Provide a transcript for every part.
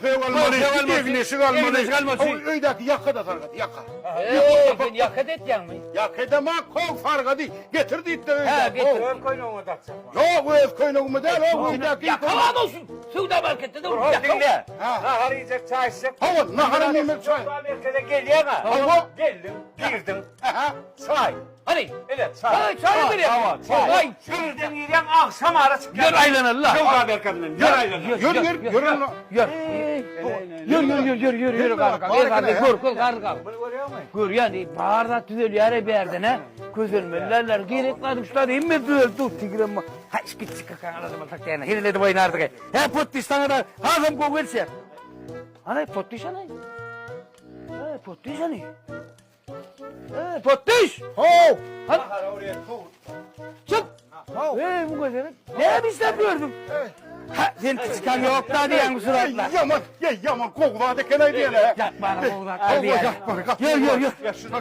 Köpek almaly, Köpek almaly, egin-eşik almaly. Egin-eşik almaly. Hawa, öýdäki ýaka-da sargady, ýaka. Eý, sen ýaka etýäňmi? Ýaka edemok, how sargady. Getir diýip-de Hä, öýdäki. getir. Öz köýnegiňe dakjak. Ýok, öz köýnegime däl, o öýdäki. Ýaka bar bolsun. Söwda marketde-de Dur, ol hop, ýaka. diňle. Ha. Nahar iýjek, çaý içjek. Hawa, naharam iýmek, çaý. Söwda merkeze gelýäň-ä. Hawa. Geldiň, girdiň. Aha. Çaý. Hany. Ine, çaý. Çaý, çaý berýär. Hawa, çaý. Aý. Birden girýäň, agşam ara çykýaň. Ýör aýlanaly-la. Söwda merkezinden, ýör aýlanaly. Ýör, ýör, ýör onda. Ýör. Ýör, ýör, ýör, ýör, ýör, ýör, garry kaka. Ýör, garry, gör, gör, garry kaka. Muny görýäňmi? Görýän, eý, bar zat düzelýär-eý bärden, hä? Kösenmelilerler, gerek zadyň şu zady hemme düzeldi dur, tigrem bar. Haý, gitjik kakaň aladam alsak diýýän, hezil edip oýnardyk-eý. Hä, potdyş saňa-da hasam gowy gelişýär. Hany, potdyş hany? Hä, potdyş hany? Hä, potdyş! How! Hany? Çyk! Eý, bu gözeli. Näme işläp ýördüň? Ha, sen kiçikaň ýok da diýýäň bu suratla. Eý, ýaman, eý, ýaman gowy zat eken-aý diýen-ä. Ýatmana gowy zat Hawa, diýýän. ýatmana gaty Ýör, gowy ýör, zat. ýör. Ýa, şuna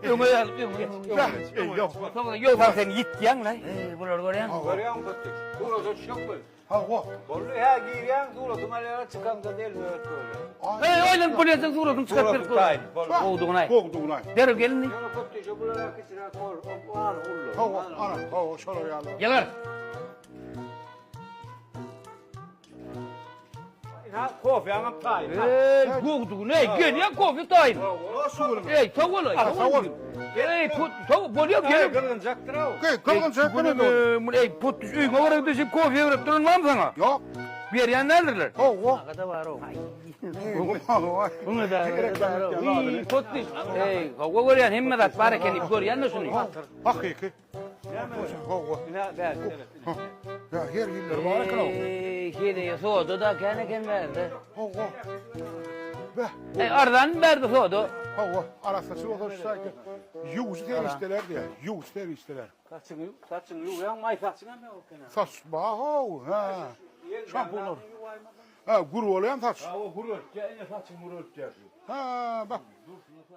Öňe ýaz, öňe. Ýa, eý, ýok. Soňra ýogsam sen ýitýäň-le. Eý, bulary görýäňmi? Görýäňmi, potdyş? Surata düşjek bol. Hawa. Boldy, hä, girýäň, suratyňy alýarlar, çykaňda delme öt görýär. Eý, oýlanyp bolýarsyň, suratyňy çykaryp berip Suratyň taýyn, boldy. Gowdugyny aý. Gowdugyny aý. Derrew gelin. Ýöne potdyşa bular kiçiräk bol, o bar uly. Hawa, ana, hawa, şolar ýaly. Ýalar. Ina, kofeňem taýyn. Eý, gowdugyny aý, gelýän kofe taýyn. Eý, sag bol, aý. Sag bol. Eý, put, sag bolýar, gelin. Gyzgynjakdyr-ow. Gyzgynjak Muny, eý, put, öýüňe baryp düşüp kofe berip duran barmy saňa? Ýok. Berýän däldirler. Hawa. Aga-da bar-ow. Muňa da bar-ow. Eý, hawa görýän hemme zat bar eken diýip görýän-de şuny. Hakyky. Hawa. Ýa her hiller bar eken-ow. Eý, heleýe soda-da kän eken bärde. Hawa. Beh. Eý, arzan bärde soda. Hawa, arassaçyl bolsa şu saýtda ýuwujy serişdeler diýýär, ýuwujy serişdeler. Saçyňy, saçyňy ýuwýaňmy? Aý, saçyňam ýok eken-ä. Saç bar-ow, hä. Şampunlar. Hä, gür bolýan saç. Hawa, gür örtýär, ine saçyňy gür örtýär şu. Hä, bak.